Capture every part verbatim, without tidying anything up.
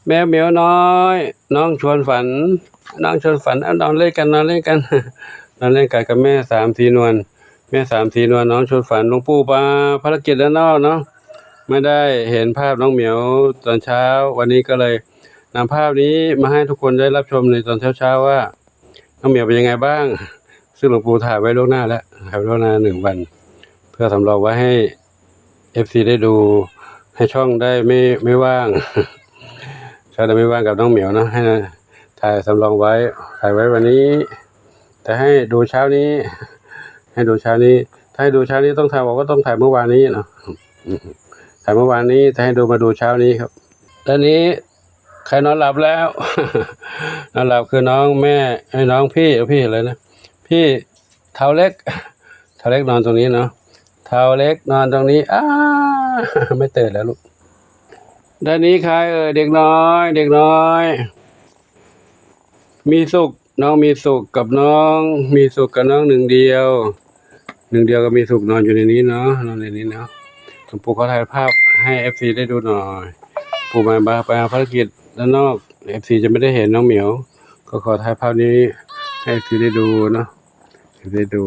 แมวเหมียวน้อย น้องชวนฝัน น้องชวนฝัน เอานอนเล่นกัน นอนเล่นกัน นอนเล่นกันกับแม่สามสีนวล แม่สามสีนวล น้องชวนฝัน หลวงปู่มาภารกิจด้านนอกเนาะ ไม่ได้เห็นภาพน้องเหมียวตอนเช้า วันนี้ก็เลยนำภาพนี้มาให้ทุกคนได้รับชมในตอนเช้าๆว่า น้องเหมียวเป็นยังไงบ้าง ซึ่งหลวงปู่ถ่ายไว้ล่วงหน้าแล้ว ถ่ายไว้ล่วงหน้าหนึ่งวัน เพื่อสำรองไว้ให้เอฟซีได้ดู ให้ช่องได้ไม่ ไม่ว่าง ช่องได้ไม่ว่างกับน้องเหมียวเนาะ ให้ถ่ายสำรองไว้ ถ่ายไว้วันนี้ แต่ให้ดูเช้านี้ ให้ดูเช้านี้ ถ้าให้ดูเช้านี้ต้องถ่าย บอกว่าต้องถ่ายเมื่อวานนี้เนาะ ถ่ายเมื่อวานนี้ แต่ให้ดูมาดูเช้านี้ครับ ตอนนี้ใครนอนหลับแล้ว นอนหลับคือน้องแม่ ไอ้น้องพี่ พี่อะไรนะ พี่เทาเล็ก เทาเล็กนอนตรงนี้เนาะ เทาเล็กนอนตรงนี้ อ้า ไม่ตื่นแล้วลูก ด้านนี้ใครเอ่ย เด็กน้อย เด็กน้อย มีสุข น้องมีสุขกับน้อง มีสุขกับน้องหนึ่งเดียว หนึ่งเดียวก็มีสุขนอนอยู่ในนี้เนาะ นอนในนี้เนาะ หลวงปู่ขอถ่ายภาพให้เอฟซีได้ดูหน่อย ปู่มา มา ไปภารกิจด้านนอก เอฟซีจะไม่ได้เห็นน้องเหมียว ก็ขอถ่ายภาพนี้ให้เอฟซีได้ดูเนาะ เอฟซีได้ดู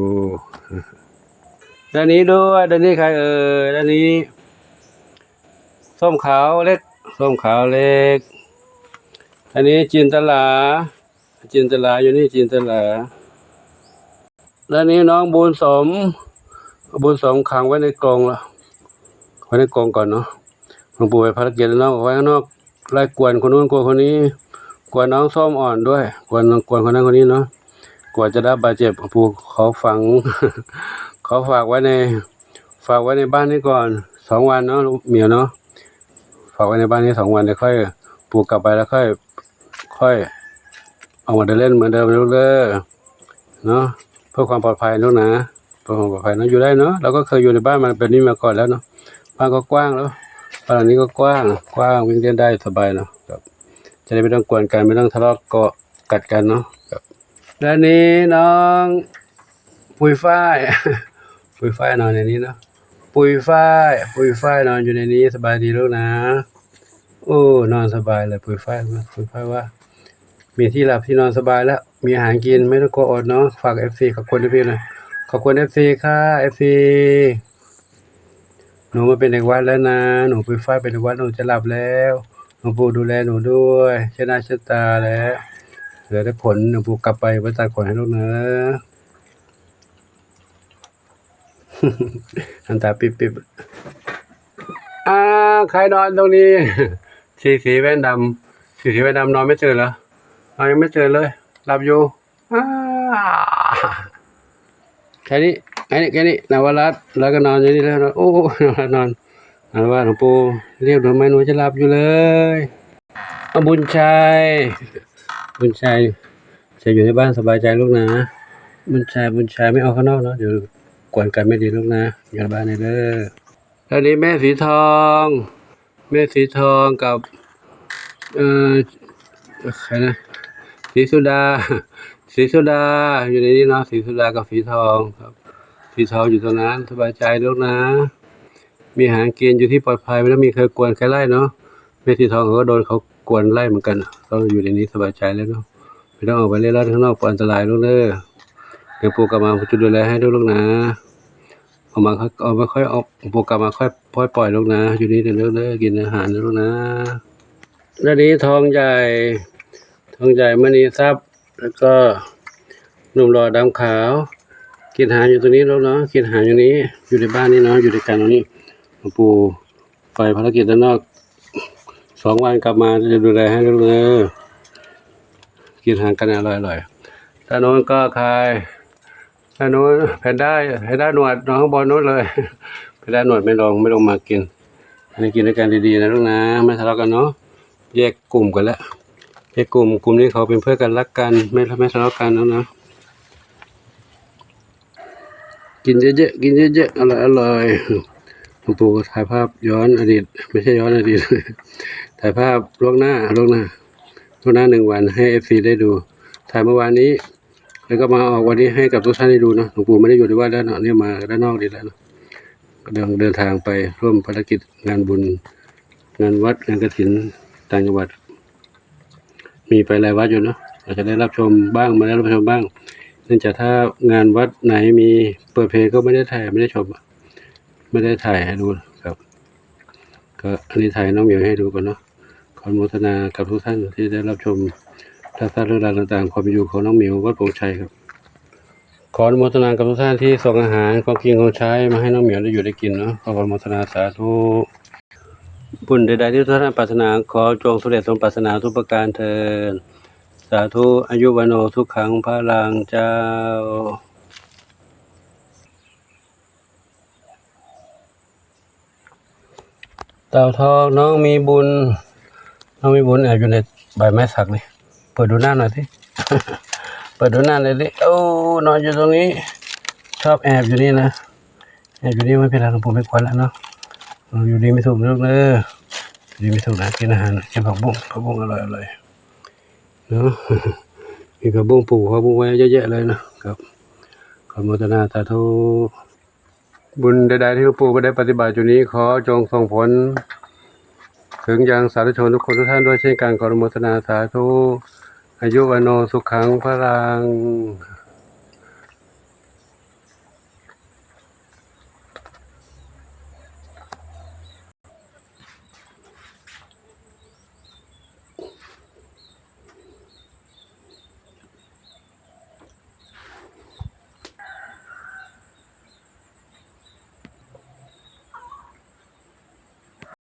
ด้านนี้ด้วย ด้านนี้ใครเอ่ย ด้านนี้ ส้มขาวเล็ก ส้มขาวเล็ก อันนี้จินตลา จินตลาอยู่นี่ จินตลา ด้านนี้น้องบุญสม บุญสมขังไว้ในกรงละ ไว้ในกรงก่อนเนาะ หลวงปู่ไปภารกิจแล้วเนาะ ไว้ข้างนอก ไล่กวนคนนู้นกวนคนนี้ กวนน้องส้มอ่อนด้วย กวน กวนคนนั้นคนนี้เนาะ กลัวจะได้บาดเจ็บ ปู่ขอฝัง ขอฝากไว้ใน ฝากไว้ในบ้านนี้ก่อน สองวันเนาะ ลูกเหมียวเนาะ ฝากไว้ในบ้านนี้สองวัน เดี๋ยวค่อย ปู่กลับไปแล้วค่อย ค่อยออกมาเดินเล่นเหมือนเดิม ลูกเด้อ เนาะ เพื่อความปลอดภัยลูกนะ เพื่อความปลอดภัยเนาะ อยู่ได้เนาะ เราก็เคยอยู่ในบ้านมันเป็นนี่มาก่อนแล้วเนาะ บ้านก็กว้างแล้ว บ้านหลังนี้ก็กว้าง กว้าง วิ่งเล่นได้สบายเนาะ ครับ จะได้ไม่ต้องกวนกัน ไม่ต้องทะเลาะเกาะกัดกันเนาะ ครับ ด้านนี้น้องปุยฝ้าย ปุยฝ้ายนอนในนี้เนาะ ปุยฝ้าย ปุยฝ้ายนอนอยู่ในนี้ สบายดีลูกนะ โอ้ นอนสบายเลย ปุยฝ้าย ปุยฝ้ายว่า มีที่หลับที่นอนสบายแล้ว มีอาหารกิน ไม่ต้องกลัวอดเนาะ ฝากเอฟซี ขอบคุณเอฟซี นะ ขอบคุณเอฟซี ค่ะ เอฟซี หนูมาเป็นเด็กวัดแล้วนะ หนูปุยฝ้ายเป็นเด็กวัด หนูจะหลับแล้ว หลวงปู่ดูแลหนูด้วย เช็ดหน้าเช็ดตาแล้ว เหลือแต่ขน หลวงปู่กลับไปไปตัดขนให้ลูกนะ อันตาปิ๊บปิ๊บ อ่า ใครนอนตรงนี้ สีสีแว่นดำ สีสีแว่นดำนอนไม่ตื่นเหรอ นอนยังไม่ตื่นเลย หลับอยู่ อ่า แค่นี้ แค่นี้ แค่นี้ นวรัตน์ แล้วก็นอนอยู่นี่แล้วนอน โอ้ นวรัตน์นอน นวรัตน์ หลวงปู่เรียกหนูไหม หนูจะหลับอยู่เลย เอาบุญชัย บุญชัย จะอยู่ในบ้านสบายใจลูกนะ บุญชัย บุญชัยไม่เอาข้างนอกเนาะ เดี๋ยวกวนกันไม่ดีลูกนะ อยู่ในบ้านนี่เด้อ อันนี้แม่สีทอง แม่สีทองกับ เอ่อ ใครนะ สีสุดา สีสุดา อยู่ในนี้เนาะ สีสุดากับสีทองครับ สีทองอยู่ตรงนั้น สบายใจลูกนะ มีอาหารกินอยู่ที่ปลอดภัย ไม่ต้องมีใครกวนใครไล่เนาะ แม่สีทองเขาก็โดนเขากวนไล่เหมือนกัน ก็อยู่ในนี้สบายใจแล้วเนาะ ไม่ต้องออกไปเร่ร่อนข้างนอก อันตรายลูกเด้อ เดี๋ยวปู่กลับมาจะดูแลให้ลูกนะ ออกมาค่อย เอาไม่ค่อยออก ปู่กลับมาค่อย ค่อยปล่อยลูกนะ อยู่นี่เดี๋ยวลูกเด้อ กินอาหารนะลูกนะ ด้านนี้ทองใหญ่ ทองใหญ่มณีทรัพย์ แล้วก็หนุ่มหล่อดำขาว กินอาหารอยู่ตรงนี้ลูกเนาะ กินอาหารอยู่นี้ อยู่ในบ้านนี่เนาะ อยู่ด้วยกันตรงนี้ หลวงปู่ไปภารกิจด้านนอก สองวันกลับมาจะดูแลให้ลูกเด้อ กินอาหารกันอร่อยๆ ด้านโน้นก็ใคร ด้านโน้นแพนด้า แพนด้าหนวดนอนข้างบนโน้นเลย แพนด้าหนวดไม่ลง ไม่ลงมากิน อันนี้กินด้วยกันดีๆนะลูกนะ ไม่ทะเลาะกันเนาะ แยกกลุ่มกันแล้ว แยกกลุ่ม กลุ่มนี้เขาเป็นเพื่อนกันรักกัน ไม่ ไม่ทะเลาะกันแล้วนะ กินเยอะๆ กินเยอะๆ อร่อยๆ หลวงปู่ก็ถ่ายภาพย้อนอดีต ไม่ใช่ย้อนอดีต ถ่ายภาพล่วงหน้า ล่วงหน้า ล่วงหน้าหนึ่งวันให้เอฟซีได้ดู ถ่ายเมื่อวานนี้ แล้วก็มาออกวันนี้ให้กับทุกท่านได้ดูเนาะ หลวงปู่ไม่ได้อยู่ที่วัดแล้วเนาะ เนี่ยมาด้านนอกดีแล้วเนาะ กำลังเดินทางไปร่วมภารกิจงานบุญ งานวัด งานกฐินต่างจังหวัด มีไปหลายวัดอยู่เนาะ อาจจะได้รับชมบ้าง ไม่ได้รับชมบ้าง เนื่องจากถ้างานวัดไหนมีเปิดเพลงก็ไม่ได้ถ่าย ไม่ได้ชม ไม่ได้ถ่ายให้ดูครับ ก็อันนี้ถ่ายน้องเหมียวให้ดูก่อนเนาะ ขออนุโมทนากับทุกท่านที่ได้รับชมทัศน์เรื่องราวต่างๆ ความเป็นอยู่ของน้องเหมียววัดโพธิ์ชัยครับ ขออนุโมทนากับทุกท่านที่ส่งอาหารของกินของใช้มาให้น้องเหมียวได้อยู่ได้กินเนาะ ขออนุโมทนาสาธุ บุญใดๆที่ทุกท่านปรารถนาขอจงสำเร็จสมปรารถนาทุกประการเทอญ สาธุ อายุวัณโณสุขังพลังเจ้า เต่าทองน้องมีบุญ น้องมีบุญแอบอยู่ในใบไม้สักนี่ เปิดดูหน้าหน่อยสิ เปิดดูหน้าหน่อยสิ โอ้ นอนอยู่ตรงนี้ ชอบแอบอยู่นี่นะ แอบอยู่นี่ไม่เป็นไร หลวงปู่ไม่กวนแล้วเนาะ อยู่ดีมีสุขนะลูกเด้อ อยู่ดีมีสุขนะ กินอาหาร กินผักบุ้ง ผักบุ้งอร่อยๆ เนาะ มีผักบุ้ง ปลูกผักบุ้งไว้เยอะแยะเลยนะครับ ขออนุโมทนาสาธุ บุญใดๆที่หลวงปู่ก็ได้ปฏิบัติอยู่นี้ ขอจงส่งผล ถึงยังสาธุชนทุกคนทุกท่านด้วยเช่นกัน ขออนุโมทนาสาธุ อายุวัณโณสุขังพลัง